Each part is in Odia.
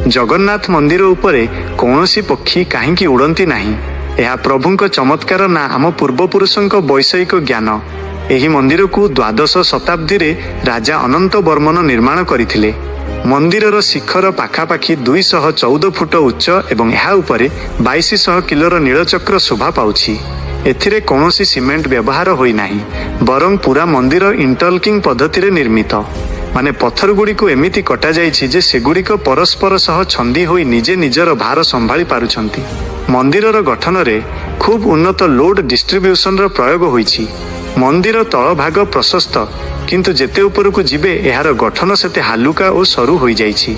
ଜଗନ୍ନାଥ ମନ୍ଦିର ଉପରେ କୌଣସି ପକ୍ଷୀ କାହିଁକି ଉଡ଼ନ୍ତି ନାହିଁ? ଏହା ପ୍ରଭୁଙ୍କ ଚମତ୍କାର ନା ଆମ ପୂର୍ବପୁରୁଷଙ୍କ ବୈଷୟିକ ଜ୍ଞାନ? ଏହି ମନ୍ଦିରକୁ ଦ୍ୱାଦଶ ଶତାବ୍ଦୀରେ ରାଜା ଅନନ୍ତ ବର୍ମନ ନିର୍ମାଣ କରିଥିଲେ। ମନ୍ଦିରର ଶିଖର ପାଖାପାଖି 214 ଫୁଟ ଉଚ୍ଚ ଏବଂ ଏହା ଉପରେ 2200 କିଲୋର ନୀଳଚକ୍ର ଶୋଭା ପାଉଛି। ଏଥିରେ କୌଣସି ସିମେଣ୍ଟ ବ୍ୟବହାର ହୋଇନାହିଁ, ବରଂ ପୁରା ମନ୍ଦିର ଇଣ୍ଟରଲକିଂ ପଦ୍ଧତିରେ ନିର୍ମିତ। ମାନେ ପଥରଗୁଡ଼ିକୁ ଏମିତି କଟାଯାଇଛି ଯେ ସେଗୁଡ଼ିକ ପରସ୍ପର ସହ ଛନ୍ଦି ହୋଇ ନିଜେ ନିଜର ଭାର ସମ୍ଭାଳି ପାରୁଛନ୍ତି। ମନ୍ଦିରର ଗଠନରେ ଖୁବ୍ ଉନ୍ନତ ଲୋଡ୍ ଡିଷ୍ଟ୍ରିବ୍ୟୁସନର ପ୍ରୟୋଗ ହୋଇଛି। ମନ୍ଦିର ତଳ ଭାଗ ପ୍ରଶସ୍ତ, କିନ୍ତୁ ଯେତେ ଉପରକୁ ଯିବେ, ଏହାର ଗଠନ ସେତେ ହାଲୁକା ଓ ସରୁ ହୋଇଯାଇଛି।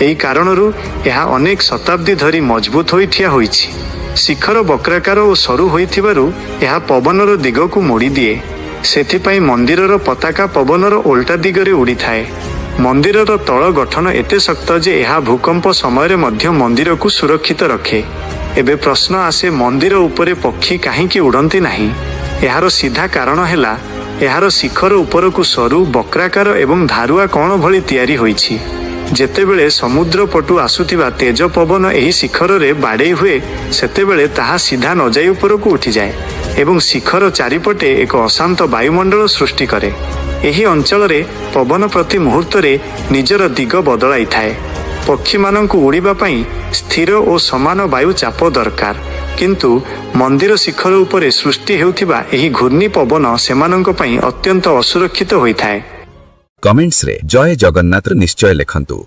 ଏହି କାରଣରୁ ଏହା ଅନେକ ଶତାବ୍ଦୀ ଧରି ମଜବୁତ ହୋଇ ଠିଆ ହୋଇଛି। ଶିଖର ବକ୍ରାକାର ଓ ସରୁ ହୋଇଥିବାରୁ ଏହା ପବନର ଦିଗକୁ ମୋଡ଼ିଦିଏ। ସେଥିପାଇଁ ମନ୍ଦିରର ପତାକା ପବନର ଓଲଟା ଦିଗରେ ଉଡ଼ିଥାଏ। ମନ୍ଦିରର ତଳ ଗଠନ ଏତେ ଶକ୍ତ ଯେ ଏହା ଭୂକମ୍ପ ସମୟରେ ମଧ୍ୟ ମନ୍ଦିରକୁ ସୁରକ୍ଷିତ ରଖେ। ଏବେ ପ୍ରଶ୍ନ ଆସେ, ମନ୍ଦିର ଉପରେ ପକ୍ଷୀ କାହିଁକି ଉଡ଼ନ୍ତି ନାହିଁ? ଏହାର ସିଧା କାରଣ ହେଲା, ଏହାର ଶିଖର ଉପରକୁ ସରୁ, ବକ୍ରାକାର ଏବଂ ଧାରୁଆ କୋଣ ଭଳି ତିଆରି ହୋଇଛି। ଯେତେବେଳେ ସମୁଦ୍ର ପଟୁ ଆସୁଥିବା ତେଜ ପବନ ଏହି ଶିଖରରେ ବାଡ଼େଇ ହୁଏ, ସେତେବେଳେ ତାହା ସିଧା ନଯାଇ ଉପରକୁ ଉଠିଯାଏ ଏବଂ ଶିଖର ଚାରିପଟେ ଏକ ଅଶାନ୍ତ ବାୟୁମଣ୍ଡଳ ସୃଷ୍ଟି କରେ। ଏହି ଅଞ୍ଚଳରେ ପବନ ପ୍ରତି ମୁହୂର୍ତ୍ତରେ ନିଜର ଦିଗ ବଦଳାଇଥାଏ। ପକ୍ଷୀମାନଙ୍କୁ ଉଡ଼ିବା ପାଇଁ ସ୍ଥିର ଓ ସମାନ ବାୟୁ ଚାପ ଦରକାର, କିନ୍ତୁ ମନ୍ଦିର ଶିଖର ଉପରେ ସୃଷ୍ଟି ହେଉଥିବା ଏହି ଘୂର୍ଣ୍ଣି ପବନ ସେମାନଙ୍କ ପାଇଁ ଅତ୍ୟନ୍ତ ଅସୁରକ୍ଷିତ ହୋଇଥାଏ। କମେଣ୍ଟସରେ ଜୟ ଜଗନ୍ନାଥ ନିଶ୍ଚୟ ଲେଖନ୍ତୁ।